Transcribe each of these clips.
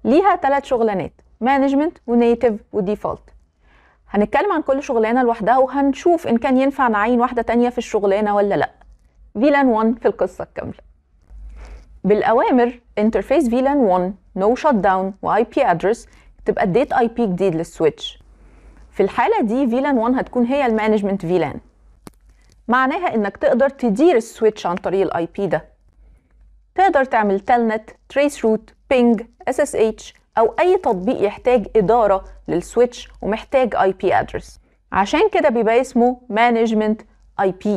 ليها 3 شغلانات، management و native و default. هنتكلم عن كل شغلانة لوحدها وهنشوف إن كان ينفع نعين واحدة تانية في الشغلانة ولا لأ. VLAN 1 في القصة الكاملة. بالأوامر interface VLAN 1 no shutdown و IP address تبقى اديت IP جديد لل switch. في الحالة دي VLAN 1 هتكون هي ال management VLAN، معناها انك تقدر تدير ال switch عن طريق ال IP ده. تقدر تعمل telnet، traceroute، ping، SSH او اي تطبيق يحتاج ادارة لل switch ومحتاج IP address، عشان كده بيبقى اسمه management IP.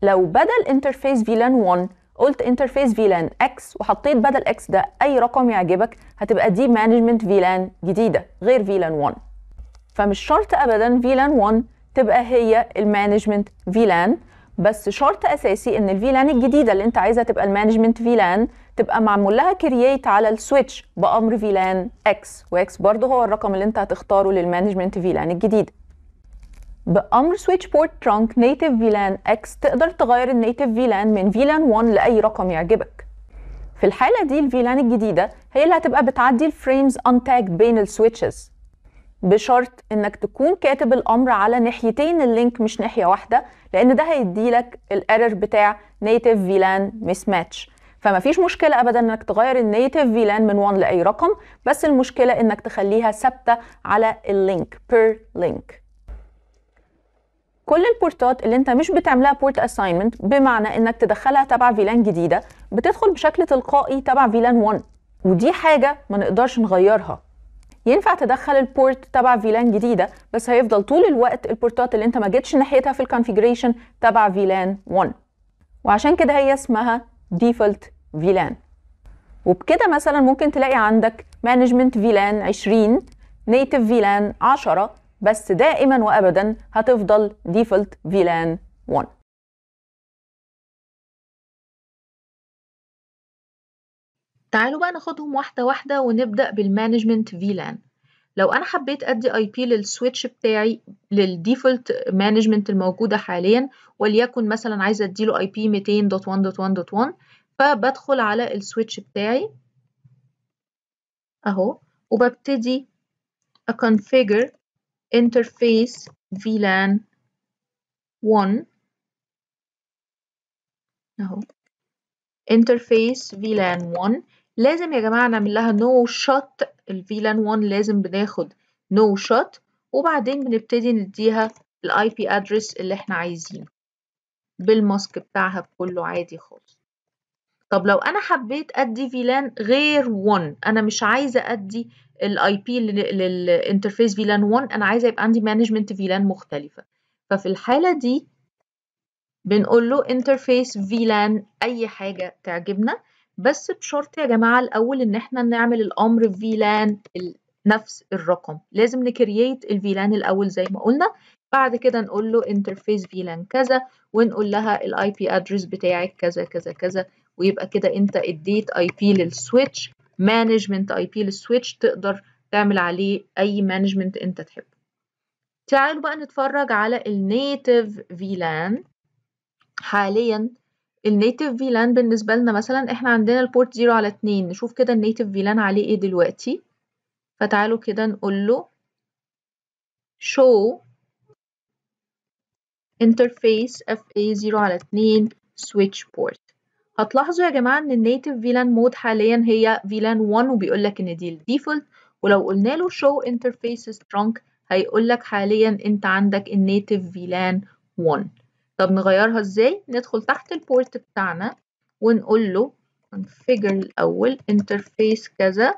لو بدل interface VLAN 1 قلت interface VLAN X وحطيت بدل X ده اي رقم يعجبك، هتبقى دي management VLAN جديدة غير VLAN 1. فمش شرط ابدا VLAN 1 تبقى هي ال management VLAN، بس شرط اساسي ان ال VLAN الجديدة اللي انت عايزها تبقى ال management VLAN تبقى معمول لها create على ال switch بامر VLAN X، و X برضه هو الرقم اللي انت هتختاره لل management VLAN الجديد. بامر switchport trunk native VLAN X تقدر تغير ال native VLAN من VLAN 1 لاي رقم يعجبك. في الحالة دي ال VLAN الجديدة هي اللي هتبقى بتعدي ال frames untagged بين ال switches، بشرط انك تكون كاتب الامر على ناحيتين ال link مش ناحية واحدة، لان ده هيديلك ال error بتاع native VLAN mismatch. فما فيش مشكلة ابدا انك تغير ال native VLAN من 1 لاي رقم، بس المشكلة انك تخليها ثابتة على ال link per link. كل البورتات اللي انت مش بتعملها port assignment، بمعنى انك تدخلها تبع VLAN جديدة، بتدخل بشكل تلقائي تبع VLAN 1، ودي حاجة ما نقدرش نغيرها. ينفع تدخل ال port تبع VLAN جديدة، بس هيفضل طول الوقت البورتات اللي انت ما جيتش ناحيتها في ال configuration تبع VLAN 1، وعشان كده هي اسمها default VLAN. وبكده مثلا ممكن تلاقي عندك management VLAN 20، native VLAN 10، بس دائما وابدا هتفضل default VLAN 1. تعالوا بقى ناخدهم واحدة واحدة ونبدأ بال management VLAN. لو أنا حبيت أدي IP لل switch بتاعي لل default management الموجودة حاليا، وليكن مثلا عايزة أديله IP 200.1.1.1، فبدخل على ال switch بتاعي أهو وببتدي أ configure interface VLAN 1 أهو interface VLAN 1. لازم يا جماعة نعمل لها no shut، ال VLAN 1 لازم بناخد no shut، وبعدين بنبتدي نديها ال IP address اللي احنا عايزينه بال mask بتاعها كله عادي خالص. طب لو انا حبيت ادي VLAN غير 1، انا مش عايزة ادي ال IP لل interface VLAN 1، انا عايزة يبقى عندي management VLAN مختلفة. ففي الحالة دي بنقول له interface VLAN اي حاجة تعجبنا، بس بشرط يا جماعة الأول إن إحنا نعمل الأمر VLAN نفس الرقم، لازم ن create ال VLAN الأول زي ما قلنا، بعد كده نقول له interface VLAN كذا ونقول لها ال IP address بتاعك كذا كذا كذا، ويبقى كده أنت اديت IP لل switch، management IP لل switch تقدر تعمل عليه أي management أنت تحبه. تعالوا بقى نتفرج على ال native VLAN. حاليا ال native VLAN بالنسبة لنا مثلا احنا عندنا ال port 0/2، نشوف كده ال native VLAN عليه ايه دلوقتي. فتعالوا كده نقول له show interface FA 0/2 switch port. هتلاحظوا يا جماعة ان ال native VLAN mode حاليا هي VLAN 1، وبيقول لك ان دي ال default، ولو قلنا له show interfaces trunk هيقول لك حاليا انت عندك ال native VLAN 1. طب نغيرها ازاي؟ ندخل تحت ال port بتاعنا ونقول له configure الأول interface كذا،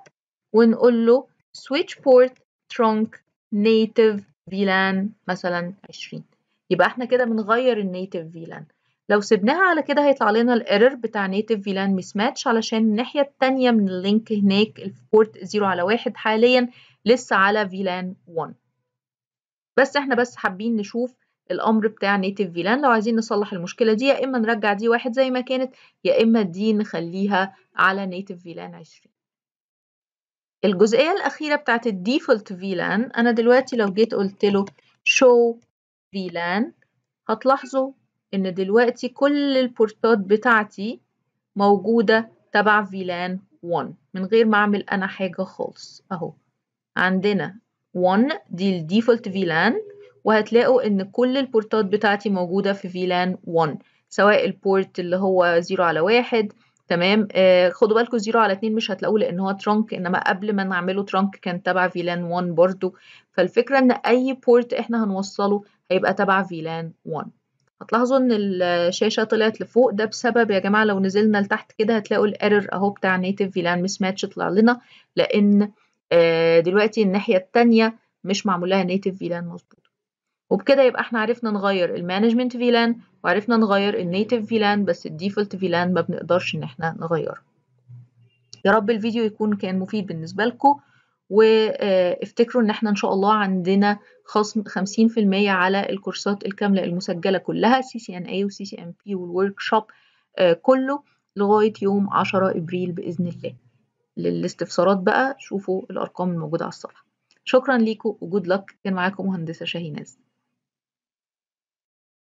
ونقول له switch port trunk native VLAN مثلا 20. يبقى احنا كده بنغير ال native VLAN. لو سيبناها على كده هيطلع لنا ال error بتاع native VLAN mismatch، علشان الناحية التانية من ال link هناك ال port 0/1 حاليا لسه على VLAN 1. بس احنا بس حابين نشوف الامر بتاع native VLAN. لو عايزين نصلح المشكلة دي يا اما نرجع دي 1 زي ما كانت، يا اما دي نخليها على native VLAN 20. الجزئية الاخيرة بتاعت ال default VLAN، انا دلوقتي لو جيت قلت له show VLAN هتلاحظوا ان دلوقتي كل البورتات بتاعتي موجودة تبع VLAN 1 من غير ما اعمل انا حاجة خالص. اهو عندنا 1 دي ال default VLAN، وهتلاقوا ان كل ال port ات بتاعتي موجودة في VLAN 1، سواء ال port اللي هو 0 على 1. تمام. خدوا بالكم 0 على 2 مش هتلاقوه لان هو trunk، انما قبل ما نعمله trunk كان تبع VLAN 1 برضو. فالفكرة ان اي port احنا هنوصله هيبقى تبع VLAN 1. هتلاحظوا ان الشاشة طلعت لفوق، ده بسبب يا جماعة لو نزلنا لتحت كده هتلاقوا ال error اهو بتاع native VLAN mismatch طلع لنا، لان دلوقتي الناحية التانية مش معمول لها native VLAN مظبوط. وبكده يبقى احنا عرفنا نغير ال management VLAN وعرفنا نغير ال native VLAN، بس ال default VLAN ما بنقدرش ان احنا نغيره. يا رب الفيديو يكون كان مفيد بالنسبة لكم، وافتكروا ان احنا ان شاء الله عندنا خصم 50% على الكورسات الكاملة المسجلة كلها CCNA و CCNP وال workshop كله لغاية يوم 10 ابريل بإذن الله. للاستفسارات بقى شوفوا الارقام الموجودة على الصفحة. شكرا ليكم و good luck. كان معاكم مهندسة شاهيناز.